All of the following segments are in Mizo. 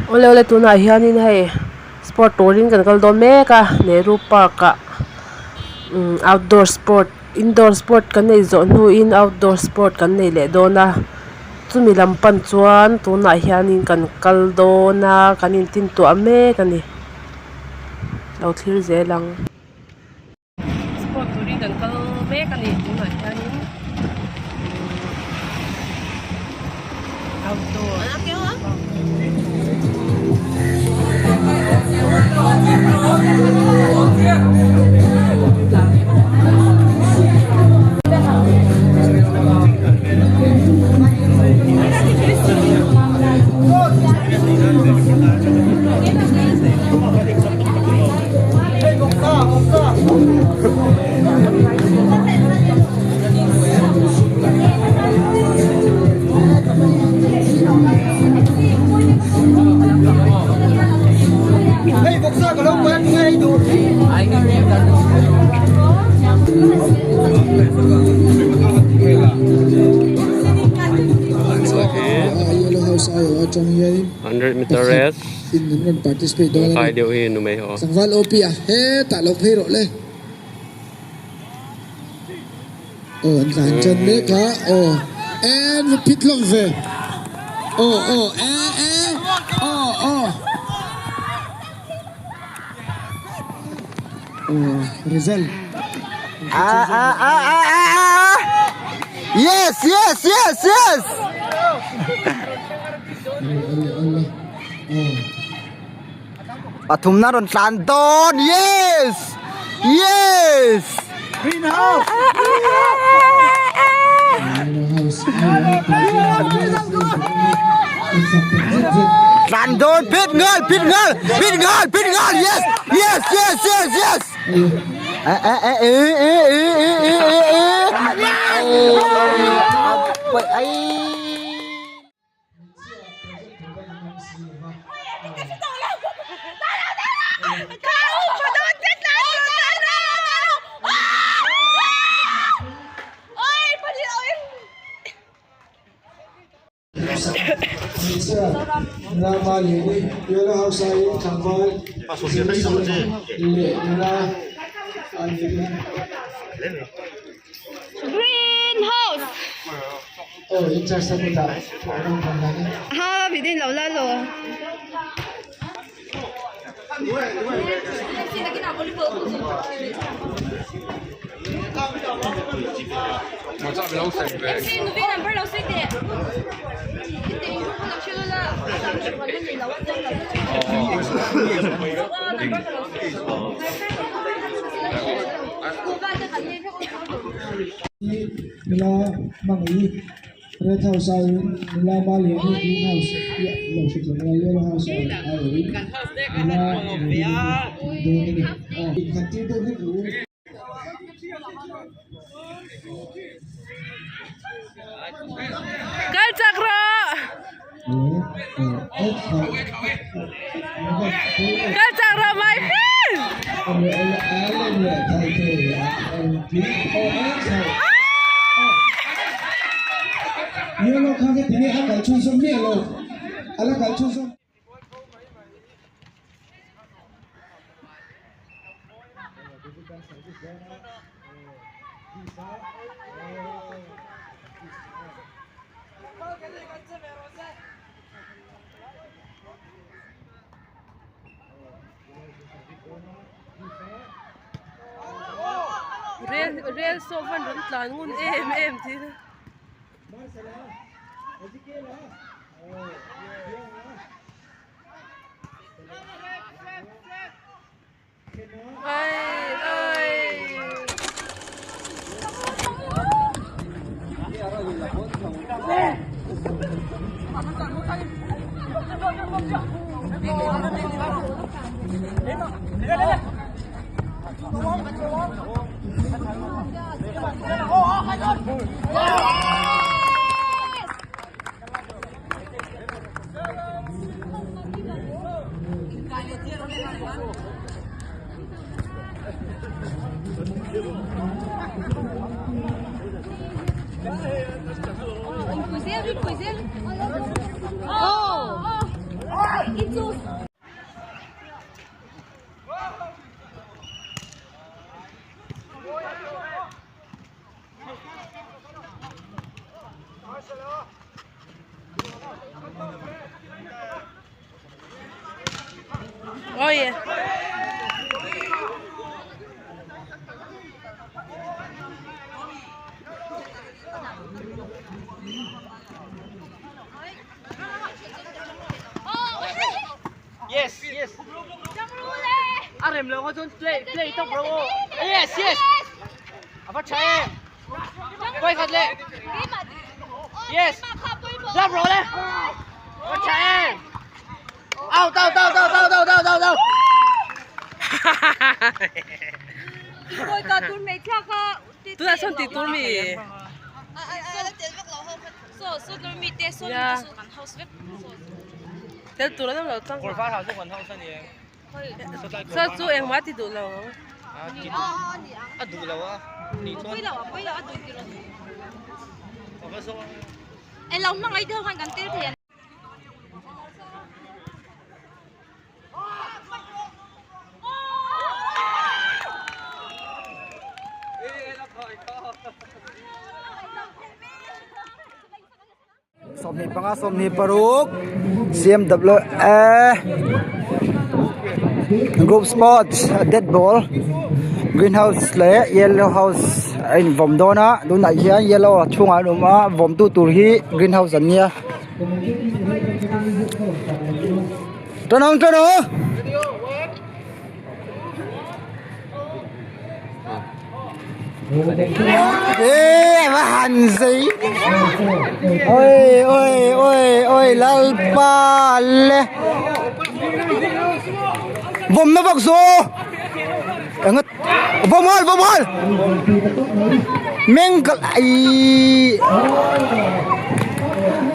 Awle awle tunah hianin hei sport turin kan kal dawn mek a Nehru park ah umm outdoor sport indoor sport kan neih zawh hnuin outdoor sport kan nei leh dawn a chumi lam pan chuan tunah hianin kan kal dawn a kan in tin tuah mek a ni lo thlir zel ang. Sport turin kan kal mek a ni tunah hianin outdoor Hundred meter race kai deuh hi nu mai ho. Tlangval OP a hetah lo phei rawh le. Aw an tlan tan mek a aw en va phit hlawm ve aw aw e e aw aw aw result A a a a a a Yes yes yes yes Pathumna rawn tlan dawn yes yes Tlan dawn pit nghal pit nghal pit nghal pit nghal yes yes yes yes yes e e e e e e e e e e ai Green house ha video lo la lo Nula hmangaih red house aiin nula maliani green house lo hre thiam ila yellow house aiin nula dawn a ni aw inkhat tir deuh hlek ru. Kal chak rawh Kal chak rawh my friend Rel rel saw van rawn tlan ngun em em tih na. Ai ai. Yes yes A rem lo kha chuan play play tawp rawh aw Yes yes A va tha em Vawi khat leh Yes Lap rawh le A va tha em Out out out out out out out out out Tunah sawn tih tur mi Ya Tel tur an awm lo tlang Saw chu engmah ti duh lo ang. 25 26 CMWA Group Sports Dead Ball Greenhouse leh Yellow House a invawm dawn a tunah hian yellow a chhungah an awm a vawmtu tur hi greenhouse an nia. Ṭan ang ṭan ang. Ê va han zei ôi ôi ôi ôi lalpa le vawm na vak zo enga vawm nghal vawm nghal meng ka ai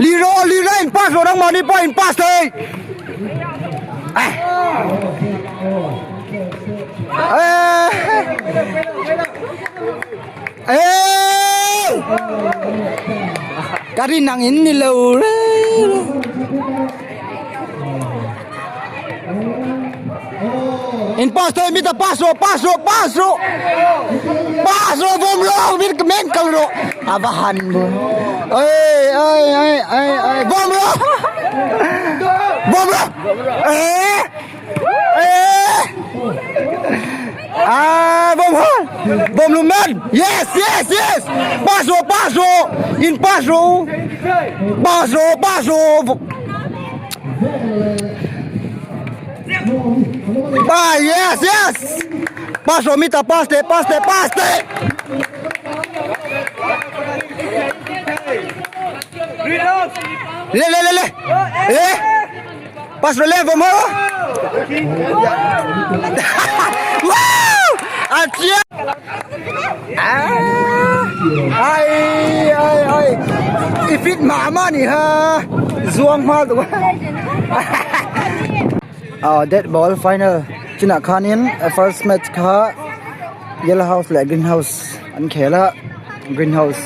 liro liro in pass rawh nangmahni pawh in pass thei. Ka rin ang in ni lo in pass thei mi ta pass rawh pass rawh pass rawh pass rawh vawm rawh min men kal rawh a va han bu oi oi oi oi oi vawm rawh vawm rawh ê ê à vawm hal vawm lum men yes yes yes pass rawh pass rawh in pass rawh pass rawh pass rawh Ba yes yes pass rawh mita pass teh pass teh pass teh le le le le le pass rawh le vawm ho wow a chiang ai ai ai i fit mah mah ni ha zuang hma duh ah dead ball final chinah khanin first match kha yellow house leh green house an khel a green house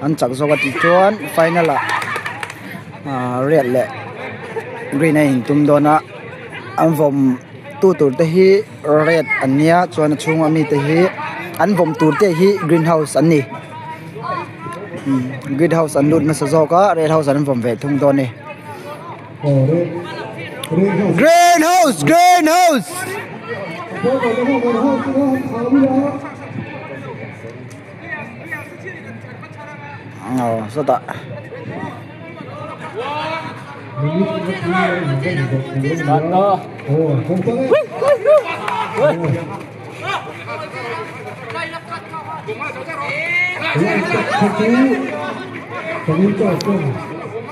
an chak zawk a tih chuan final ah ah red leh green a intum dawn a an vawm tu tur te hi. Red an nia chuan a chhunga mite hi an vawm tur te hi green house an ni green house an lut nasa zawk a red house an vawm ve thung dawn a ni green house green house aw sawtah.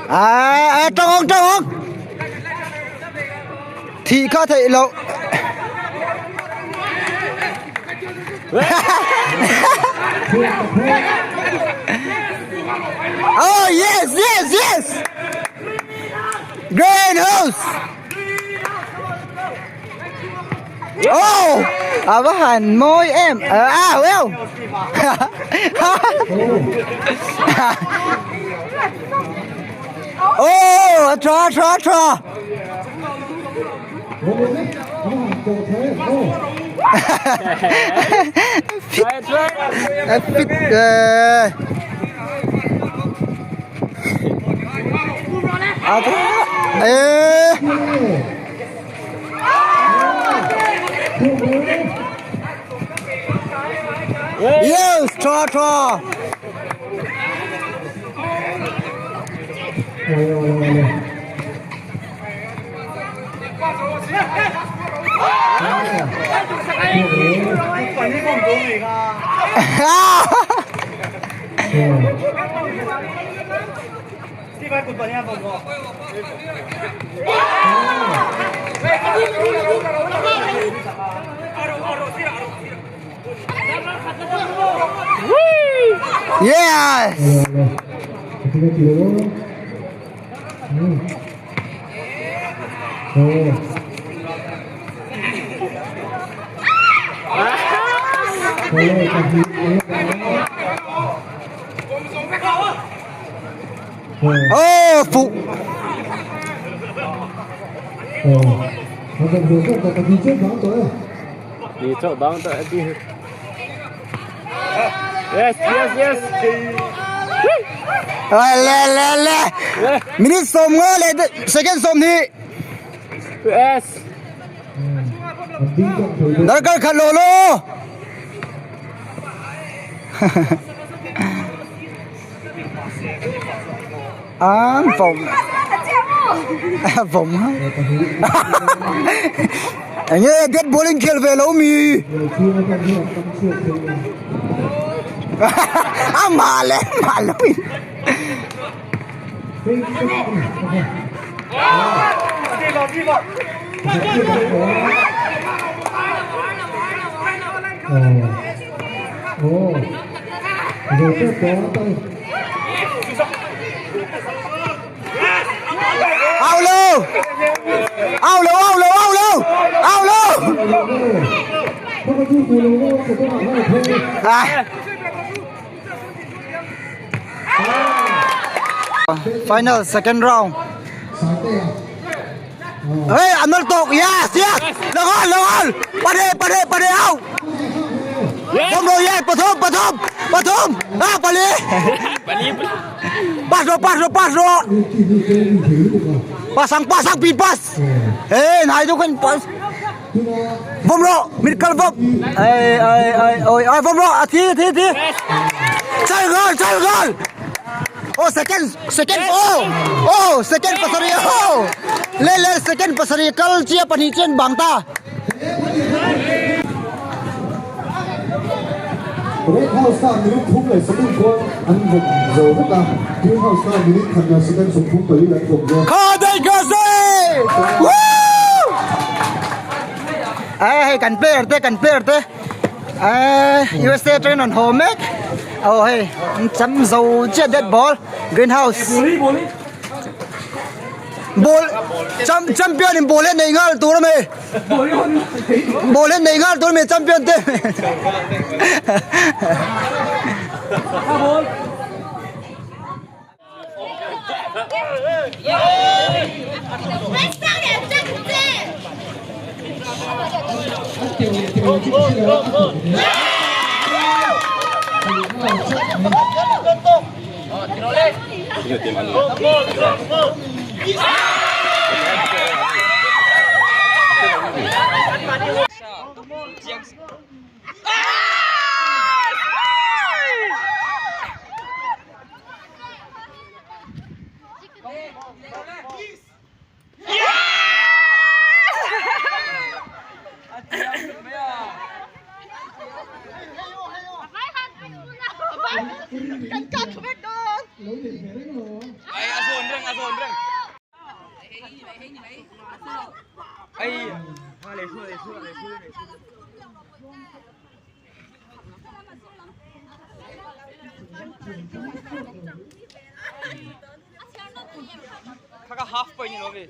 À, à trong ông trong ông thì có thể lộ Oh yes yes yes Greenhouse Oh a va han mawi em a well Oh a tha tha tha. Fit eh eh Yes, tha tha. Yes. Oh, phụ. Yes, yes, yes. Le le le. Minute som nga le second som hi. Yes. Darkar khat lo lo. An vòng. Vòng. Nghe dead bowling khel ve lo mi. À mà le mà lo. Ao lo. Ao lo, ao lo, ao lo. Ao lo. À. Final second round. Hey, another talk. Yes, yes. Langon, langon. Pade, pade, pade out. Bom rồi, yes. Pathum, pathum, pathum. À, pali. Pas rồi, pas rồi, pas rồi. Pasang, pasang, pin pas. Hey, này tôi kan pas. Bom rồi, mình cần bom. Ê, ê, ê, ôi, ôi, bom rồi. À, thi, thi, thi. Chơi gol, chơi gol. Oh, second, second, oh, oh, second pasari, oh. Le, le, second pasari, kal chia pani chen bang ta. Red House ta minute thum leh second chuan an vawm zo vek a, Green House ta minute khat leh second 34 an vawm zo. Khawdai Ghazi! Woo! Ê, hey, kan player te, kan player te. Ê, USA train on home mek. Oh, hey, chấm dầu chia dead ball. Greenhouse. Ball champion in ball nei ngal tur me. Ball nei ngal tur me champion te. Half point ni lo. Ôi.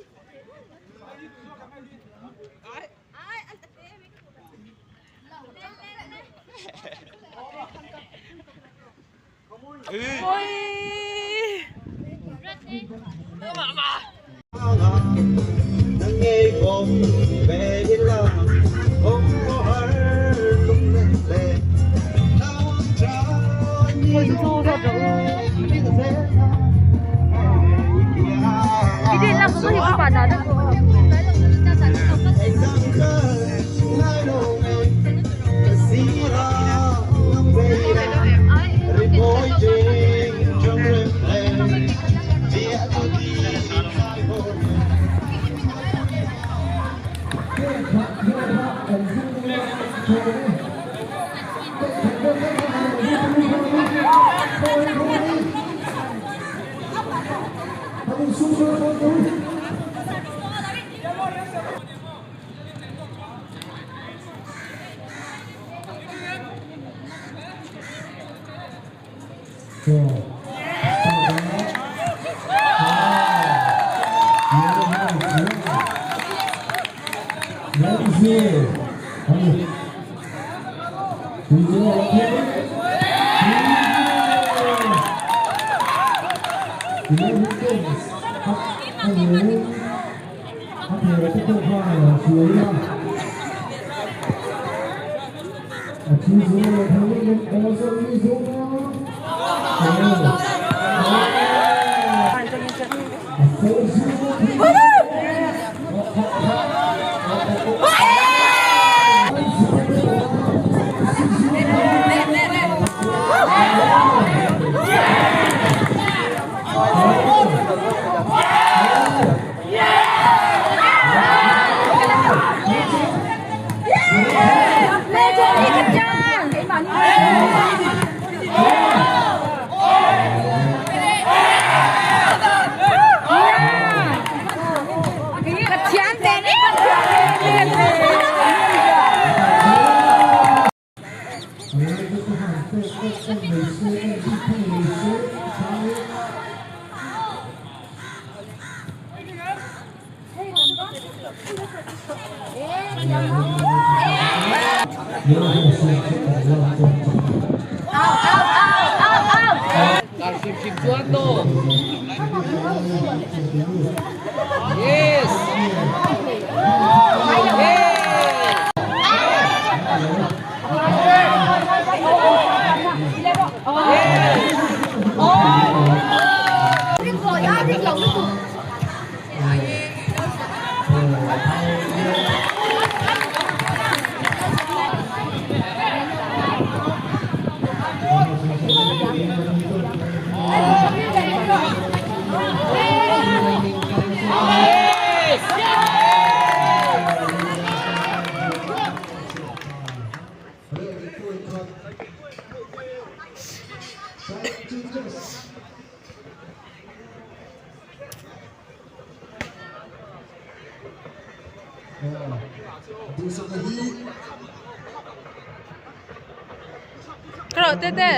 Krawh te te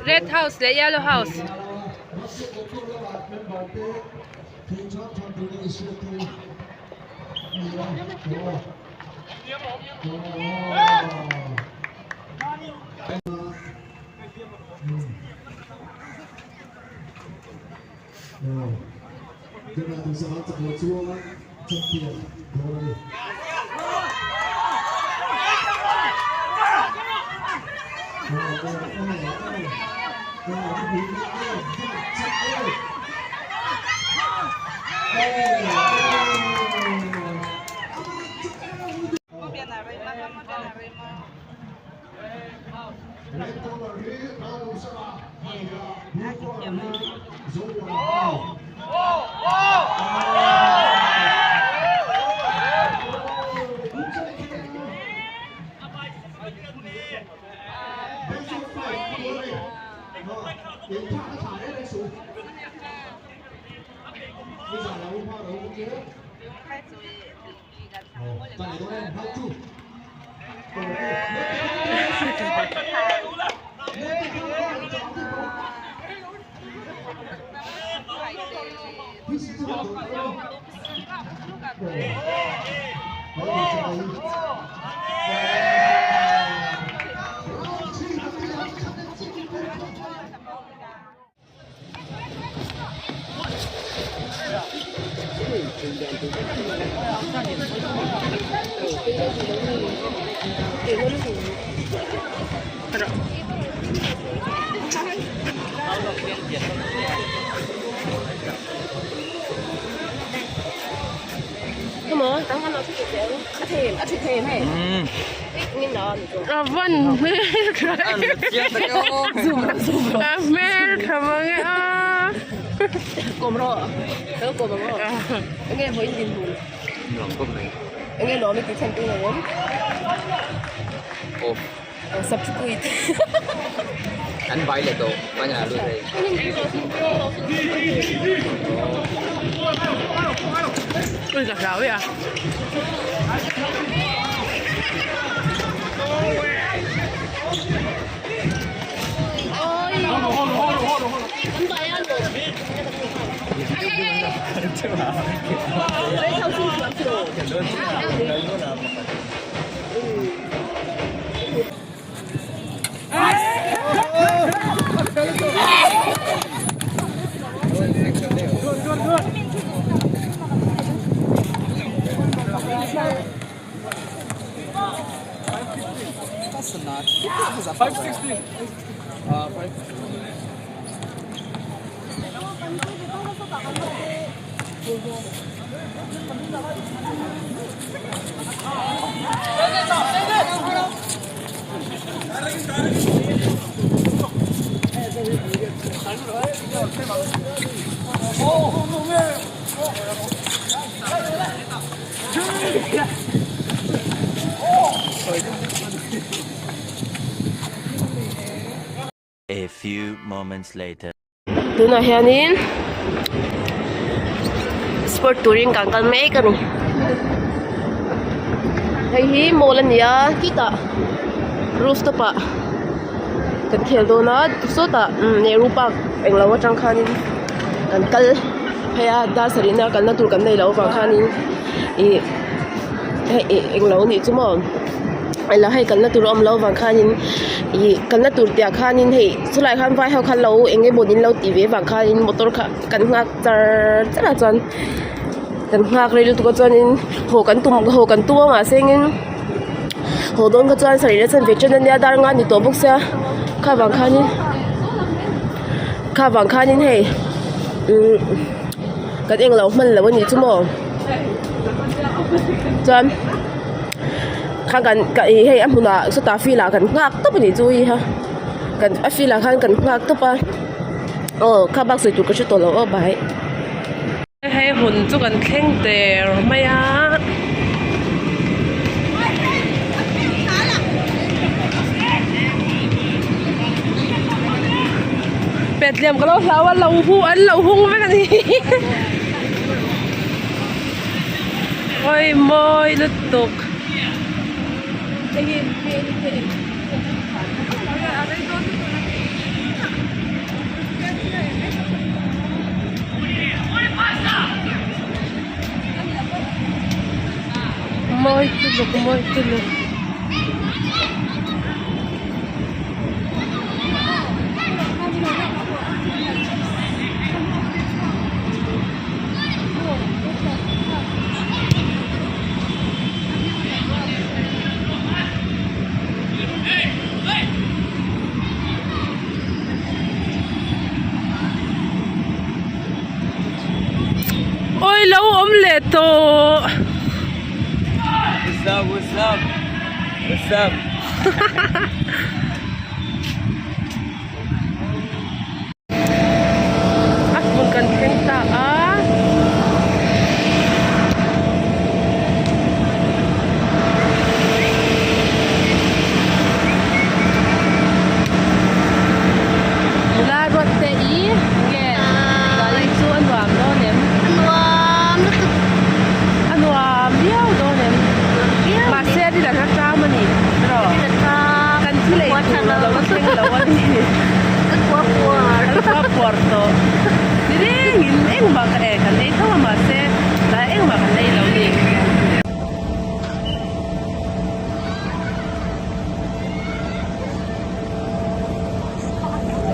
Red house leh yellow house. A van hmel tha a hmel tha mange a Ui ka hlau e a. A few moments later. Tunah hianin sport turin kan kal mek a ni hei hi mall a ni a khitah rooftop ah kan khel dawn a sawtah Nehru park englo atang khanin kan kal phei a dar sarih na kalna tur kan neih loh avang khanin ih hei ih englo a nih chu maw. Ela hei kalna tur a awm loh avang khanin ih kalna tur tih ah khanin hei chulaiah khan vai ho khan lo eng emaw in lo tih ve avang khanin motor kha kan nghak char char a chuan kan nghak rei lutuk a chuanin haw kan tum haw kan tum a mahse engin haw dawn kha chuan sarih leh chanve chen ania dar nga ni tawh bawk sia kha vang khanin kha vang khanin hei umm kan englo hman lo a nih chu maw chuan. Kha kan ka ih hei a hmunah sawtah field ah kan nghak tawp a nih chu hei ha kan a field ah khan kan nghak tawp a aw kha bak sawi tur ka hre tawh lo aw bai. Hei hun chu kan thleng der mai a. Petliam ka lo hlau a lo hu an lo hung vek a ni. Oi mawi lutuk. Mawi tuluk mawi tuluk. Awi lo awm leh tawh. What's up what's up what's up A hmun kan thleng ta a. Nula ruat te i nge gari chu a nuam dawn em? A nuam lutuk. A nuam viau dawn em? Mahse a rilak a ṭam a ni. Kan thil ei tur a lo thleng lo a ni. Ka kua puar. Ka kua puar tawh. Ni rengin engmah ka e kan ei tho a mahse tlai engmah kan ei lo ni.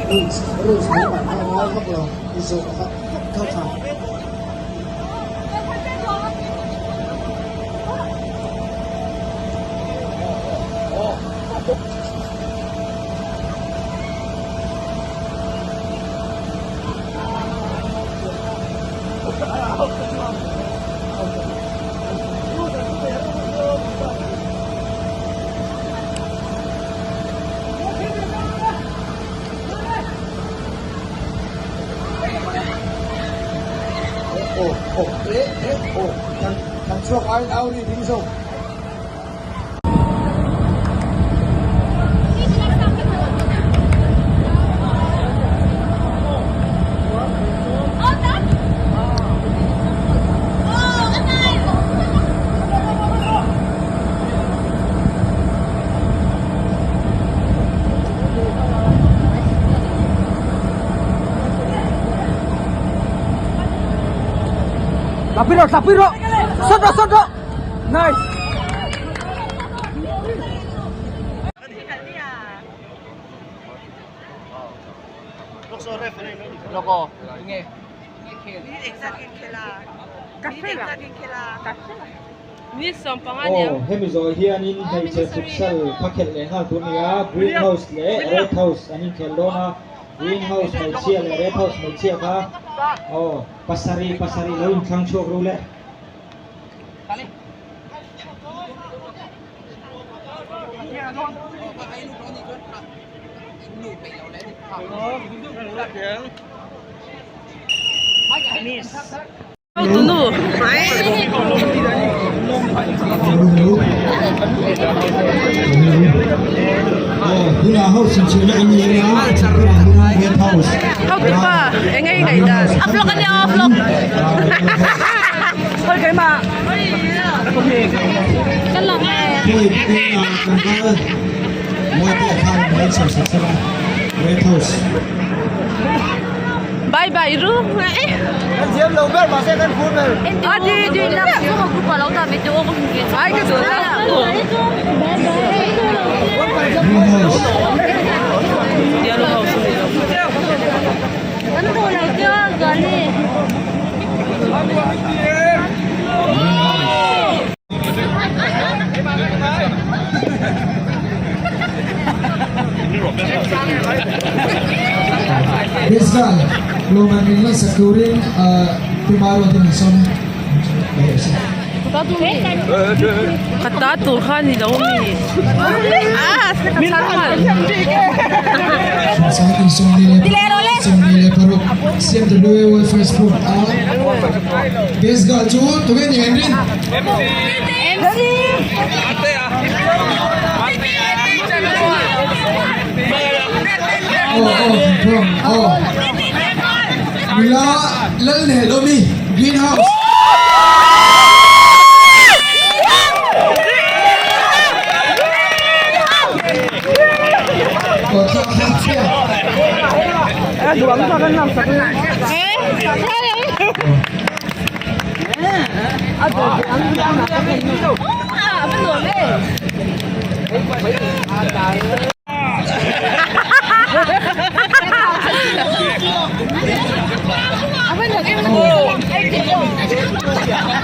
Rules rules lampang kha a ngai vak lo i zawh kha kha kha. Aw aw eh eh aw kan kan chhuak aiin au ri ding zawk. Tlapui rawh tlapui rawh sawt rawh sawt rawh nice. Aw, hemi zawh hianin hmeichhe futsal kha khelh leh nghal tur a ni a, Green House leh Red House an inkhel dawn a, Green House hmeichhia leh Red House hmeichhia kha aw pasarih pasarih lo inthlang chhuak ru le. Bye bye ru. Kan thiam lo ber mahse kan phur ber. Ai ka duh la. Rizal lawmman min lansak turin Pi Maruat in an sawm a. Ka ta tur kha ni lo mi. CMWA Welfare Sport a Best Girl chu tunge ni Henry? Aw aw thingkhuang aw Nula Lalnehlawmi Green House.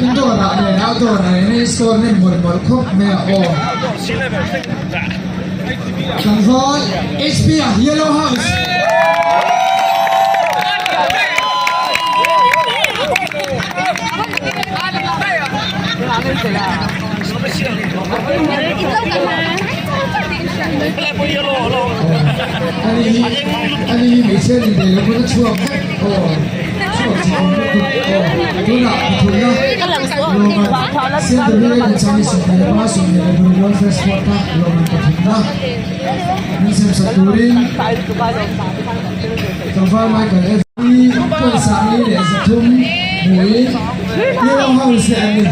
Indoor ah nen outdoor ah nen in score hnem mawlh mawlh khawp mai a aw. Tlangval HP ah Yellow House. Ani hi ani hi hmeichhia nin ve lo pawn a chhuak vek aw chhuak chi awm lutuk aw tunah pathumna lawman CMW kan chang ni 15 26 World First Sport a lawman pathumna min siamsak turin Tlangval Michael F. Point sangli leh zathum hmuin Yellow House te an ni.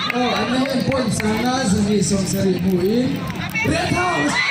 Aw, an ni hian point sanga 270 hmuhin Red House!